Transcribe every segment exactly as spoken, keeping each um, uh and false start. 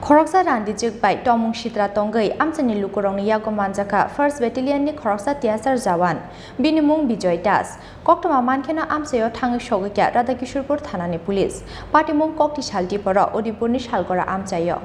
Khoroksa randijwk bai tongmung sitra tongwi amchaini lukurokni yago manjakha First Battalion ni khoroksa tiyasar jawan, bini mung Bijoy Das. Koktwma mankheno amchaio thangwi sogwikha Radhakishorpur thanani police. Patimung kokti sal tiporo Udaipurni Salgora amchaio.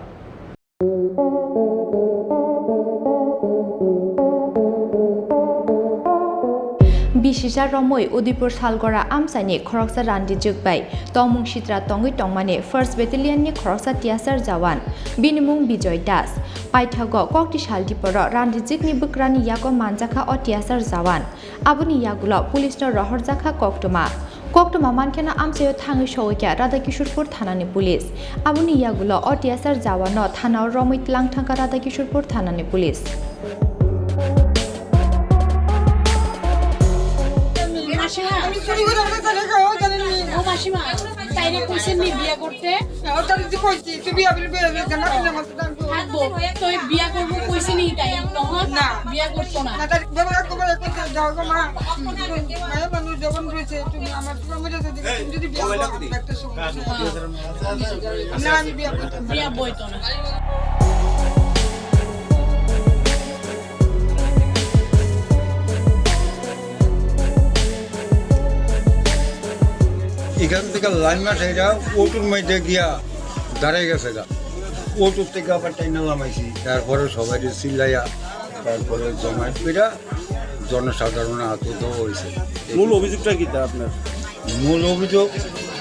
Bisisa romwi Udaipur Salgora amchaini khoroksa randijwk bai tongmung sitra tongwi tongmani First Battalion ni khoroksa tiyasar jawan, bini mung Bijoy Das. Paithago kokti sal tiporo randijwkni bwkrani yago manjakha o tiyasar jawan. Aboni yagulo police no rohorjakha koktwma. Koktwma mankheno amchaio thangwi sogwikha Radhakishorpur thanani police. Aboni yagulo o tiyasar jawano thanao romwi tlang thangkha Radhakishorpur thanani police. মাসিমা, আমি চুরি করে আমার ছেলে খাওয়া জানেন নি? ও মাসিমা, তাইরে কইছেন নি বিয়া করতে? ওটা যদি কইছি, তুমি আমি বিয়ে হয়ে গেল, না, না, আমার তো দাম তো থাকবো, তো এই বিয়া করবো কইছে নি তাই? তখন না। বিয়া করতো না। না, তার বাবা একবার কইছে, "যাও গো মা, মায়ের মানুষ যখন রয়েছে, তুমি আমার পুরো মরে যাবে, তুমি যদি বিয়ে করো, আমার একটা সমস্যা আছে।" না, আমি বিয়ে করতাম না। বিয়া বইতো না। এখান থেকে লাইন মাস এটা অটোর মধ্যে গিয়া দাঁড়াই গেছে গা। অটোর থেকে আবার টাইনা লামাইছি, তারপরে সবাই চিল্লাইয়া, তারপরে জমায়েত কইরা জনসাধারণ আহত হয়েছে। মূল অভিযোগটা কি তা আপনার? মূল অভিযোগ,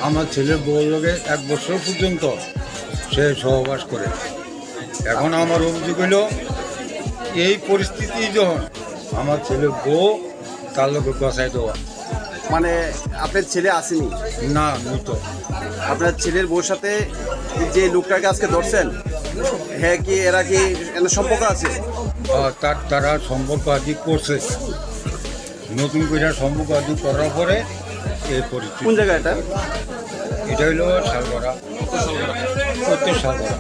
আমার ছেলের বউর লগে এক বছর পর্যন্ত সে সহবাস করে। এখন আমার অভিযোগ হইল, এই পরিস্থিতি যখন আমার ছেলের বউ তার লগে গছাই দেওয়া। মানে, আপনার ছেলে আসেনি? না, মৃত। আপনার ছেলের বউর সাথে যে লোকটাকে আজকে ধরছেন, হ্যাঁ, কি এরা কি এনার সম্পর্ক আছে? আহ, তার, তারা সম্পর্ক আদি করছে। নতুন করে সম্পর্ক আদি করার পরে এই পরিস্থিতি। কোন জায়গা এটা? এটা হইলো শালগড়া। উত্তর Salgara.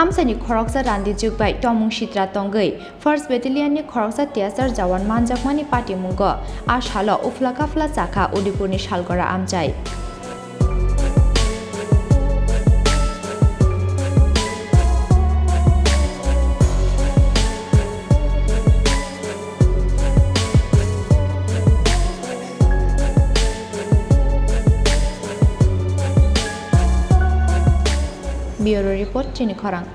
Amchaini khoroksa randijwk bai tongmung sitra tongwi First Battalion ni khoroksa tiyasar jawan manjakmani patimungo a salo uphla kaphla chakha Udaipurni Salgora amchai. Bureau Report, Chini Khorang.